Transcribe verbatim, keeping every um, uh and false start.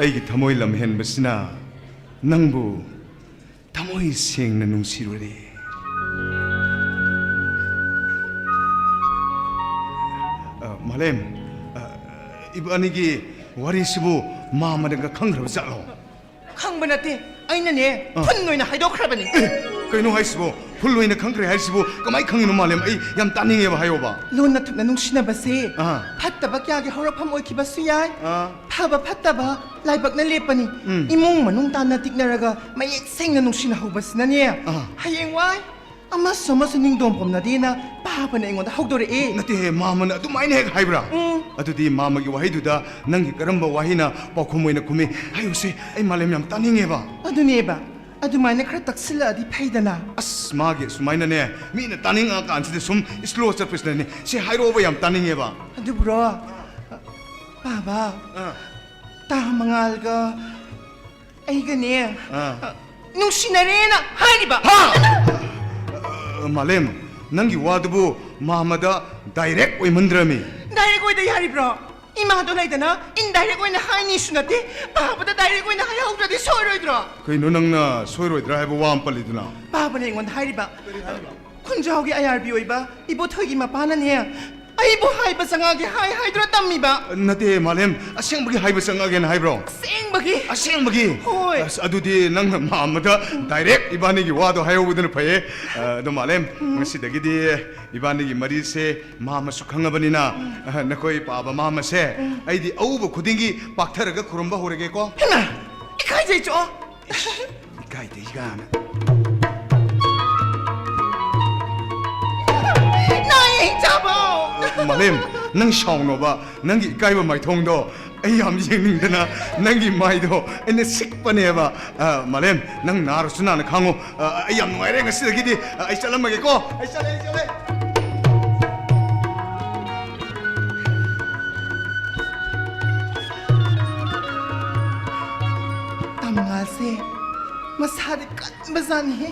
ꯑꯩꯒꯤ ꯊꯃꯣꯏ ꯂꯝꯍꯦꯟꯕꯁꯤꯅ ꯅꯪꯕꯨ ꯊꯃꯣꯏ ꯁꯦꯡꯅ ꯅꯨꯡꯁꯤꯔꯨꯔꯦ꯫ ꯑ, ꯃꯥꯂꯦꯝ, ꯑ, ꯏꯕꯥꯅꯤꯒꯤ ꯋꯥꯔꯤꯁꯤꯕꯨ ꯃꯥꯃꯅꯒ ꯈꯪꯈ꯭ꯔꯕ ꯖꯥꯠꯂꯣ? ꯈꯪꯕ ꯅꯠꯇꯦ, ꯑꯩꯅꯅꯦ, ꯑ꯫ ꯐꯨꯟ ꯑꯣꯏꯅ ꯍꯥꯏꯗꯣꯛꯈ꯭ꯔꯕꯅꯤ꯫ ꯑꯦ, ꯀꯩꯅꯣ ꯍꯥꯏꯁꯤꯕꯣ? ꯐꯨꯜ ꯑꯣꯏꯅ ꯈꯪꯈ꯭ꯔꯦ ꯍꯥꯏꯁꯤꯕꯨ ꯀꯃꯥꯏ ꯈꯪꯉꯤꯅꯣ, ꯃꯥꯂꯦꯝ? ꯑꯩ ꯌꯥꯝ ꯇꯥꯅꯤꯡꯉꯦꯕ, ꯍꯥꯏꯌꯣꯕ꯫ ꯂꯣꯟꯅ ꯊꯨꯞꯅ ꯅꯨꯡꯁꯤꯅꯕꯁꯦ ꯑ꯫ ꯐꯠꯇꯕ ꯀꯌꯥꯒꯤ ꯍꯧꯔꯛꯐꯝ ꯑꯣꯏꯈꯤꯕꯁꯨ ꯌꯥꯏ꯫ ꯑ꯫ ꯐꯕ ꯐꯠꯇꯕ ꯂꯥꯏꯕꯛꯅ ꯂꯦꯞꯄꯅꯤ꯫ ꯎꯝ꯫ ꯏꯃꯨꯡ ꯃꯅꯨꯡ ꯇꯥꯟꯅ ꯇꯤꯛꯅꯔꯒ ꯃꯌꯦꯛ ꯁꯦꯡꯅ ꯅꯨꯡꯁꯤꯅꯍꯧꯕꯁꯤꯅꯅꯦ, ꯑ꯫ ꯍꯌꯦꯡꯋꯥꯏ ꯑꯃꯁꯨ ꯑꯃꯁꯨ ꯅꯤꯡꯗꯣꯝ ꯄꯣꯝꯅꯗꯦꯅ ꯄꯥꯕꯅ ꯑꯩꯉꯣꯟꯗ ꯍꯧꯗꯣꯔꯛꯑꯦ꯫ ꯅꯠꯇꯦꯍꯦ, ꯃꯥꯃꯅ ꯑꯗꯨꯃꯥꯏꯅ ꯍꯦꯛ ꯍꯥꯏꯕ꯭ꯔꯥ? ꯎꯝ꯫ ꯑꯗꯨꯗꯤ ꯃꯥꯃꯒꯤ ꯋꯥꯍꯩꯗꯨꯗ ꯅꯪꯒꯤ ꯀꯔꯝꯕ ꯋꯥꯍꯩꯅ ꯄꯥꯎꯈꯨꯝ ꯑꯣꯏꯅ ꯈꯨꯝꯃꯤ? ꯍꯥꯏꯌꯨꯁꯦ, ꯑꯩ ꯃꯥꯂꯦꯝ ꯌꯥꯝ ꯇꯥꯅꯤꯡꯉꯦꯕ꯫ ꯑꯗꯨꯅꯦꯕ, ꯑꯗꯨꯃꯥꯏꯅ ꯈꯔ ꯇꯛꯁꯤꯜꯂꯛꯑꯗꯤ ꯐꯩꯗꯅ꯫ ꯑꯁ, ꯃꯥꯒꯤ ꯑꯁꯨꯃꯥꯏꯅꯅꯦ, ꯃꯤꯅ ꯇꯥꯅꯤꯡꯉꯛꯑꯀꯥꯟꯁꯤꯗ ꯁꯨꯝ slow ꯆꯠꯄꯁꯤꯅꯅꯦ꯫ ꯁꯤ ꯍꯥꯏꯔꯛꯑꯣꯕ, ꯌꯥꯝ ꯇꯥꯅꯤꯡꯉꯦꯕ꯫ ꯑꯗꯨꯕꯨꯔꯣ, ꯄꯥꯕ, ꯑꯥ꯫ ꯇꯥ ꯃꯉꯥꯜꯒ ꯑꯩꯒꯅꯦ, ꯑꯥ꯫ ꯅꯨꯡꯁꯤꯅꯔꯦꯅ ꯍꯥꯏꯔꯤꯕ꯫ ꯍꯥ? ꯑ, ꯃꯥꯂꯦꯝ, ꯅꯪꯒꯤ ꯋꯥꯗꯨꯕꯨ ꯃꯥꯃꯗ direct ꯑꯣꯏꯃꯟꯗ꯭ꯔꯃꯤ? Direct ꯑꯣꯏꯗ ꯌꯥꯔꯤꯕ꯭ꯔꯣ? ꯏꯃꯥꯗꯣ ꯂꯩꯗꯅ indirect ꯑꯣꯏꯅ ꯍꯥꯏꯅꯤꯁꯨ ꯅꯠꯇꯦ꯫ ꯄꯥꯕꯗ direct ꯑꯣꯏꯅ ꯍꯥꯏꯍꯧꯗ꯭ꯔꯗꯤ ꯁꯣꯏꯔꯣꯏꯗ꯭ꯔꯣ? ꯀꯩꯅꯣ ꯅꯪꯅ ꯁꯣꯏꯔꯣꯏꯗ꯭ꯔꯥ ꯍꯥꯏꯕ ꯋꯥ ꯑꯃ ꯄꯜꯂꯤꯗꯨꯅ? ꯄꯥꯕꯅ ꯑꯩꯉꯣꯟꯗ ꯍꯥꯏꯔꯤꯕ꯫ ꯀꯔꯤ ꯍꯥꯏꯔꯤꯕ? ꯈꯨꯟꯖꯥꯎꯒꯤ ꯑꯌꯥꯔꯕꯤ ꯑꯣꯏꯕ ꯏꯕꯣꯊꯣꯏꯒꯤ ꯃꯄꯥꯅꯅꯦ, ꯑꯩꯕꯨ ꯍꯥꯏꯕ ꯆꯪꯉꯛꯑꯒꯦ ꯍꯥꯏ ꯍꯥꯏꯗꯨꯅ ꯇꯝꯃꯤꯕ꯫ ꯅꯠꯇꯦ, ꯃꯥꯂꯦꯝ, ꯑꯁꯦꯡꯕꯒꯤ ꯍꯥꯏꯕ ꯆꯪꯉꯛꯑꯒꯦꯅ ꯍꯥꯏꯕ꯭ꯔꯣ? ꯑꯁꯦꯡꯕꯒꯤ꯫ ꯑꯁꯦꯡꯕꯒꯤ? ꯍꯣꯏ꯫ ꯑꯁ, ꯑꯗꯨꯗꯤ ꯅꯪꯅ ꯃꯥꯃꯗ direct ꯏꯕꯥꯅꯤꯒꯤ ꯋꯥꯗꯣ ꯍꯥꯏꯍꯧꯕꯗꯨꯅ ꯐꯩꯌꯦ꯫ ꯑ, ꯑꯗꯣ ꯃꯥꯂꯦꯝ, ꯎꯝ꯫ ꯉꯁꯤꯗꯒꯤꯗꯤ ꯏꯕꯥꯅꯤꯒꯤ ꯃꯔꯤꯁꯦ ꯃꯥꯃꯁꯨ ꯈꯪꯉꯕꯅꯤꯅ, ꯎꯝ꯫ ꯑ, ꯅꯈꯣꯏ ꯄꯥꯕ ꯃꯥꯃꯁꯦ, ꯎꯝ꯫ ꯑꯩꯗꯤ ꯑꯎꯕ ꯈꯨꯗꯤꯡꯒꯤ ꯄꯥꯛꯊꯔꯒ ꯈꯨꯔꯨꯝꯕ ꯍꯧꯔꯒꯦꯀꯣ꯫ ꯍꯩꯃꯥ! ꯏꯀꯥꯏꯖꯩ ꯆꯣ! ꯏꯀꯥꯏꯗꯦ ꯀꯥꯏꯅ꯫ ꯅꯥꯏꯌꯦ, ꯍꯤꯡꯆꯥꯕꯧ! ꯃꯥꯂꯦꯝ, ꯅꯪ ꯁꯥꯎꯅꯣꯕ, ꯅꯪꯒꯤ ꯏꯀꯥꯏꯕ ꯃꯥꯏꯊꯣꯡꯗꯣ ꯑꯩ ꯌꯥꯝ ꯌꯦꯡꯅꯤꯡꯗꯅ ꯅꯪꯒꯤ ꯃꯥꯏꯗꯣ ꯑꯩꯅ ꯁꯤꯛꯄꯅꯦꯕ꯫ ꯑ, ꯃꯥꯂꯦꯝ, ꯅꯪ ꯅꯥꯔꯁꯨ ꯅꯥꯅ ꯈꯥꯡꯉꯣ꯫ ꯑ, ꯑꯩ ꯌꯥꯝ ꯅꯨꯡꯉꯥꯏꯔꯦ ꯉꯁꯤꯗꯒꯤꯗꯤ꯫ ꯑ, ꯑꯩ ꯆꯠꯂꯝꯃꯒꯦꯀꯣ꯫ ꯑꯩ ꯆꯠꯂꯦ, ꯑꯩ ꯆꯠꯂꯦ꯫ ꯇꯥꯃꯉꯥꯜꯁꯦ ꯃꯁꯥꯗꯤ ꯀꯟꯕꯖꯥꯠꯅꯤꯍꯦ꯫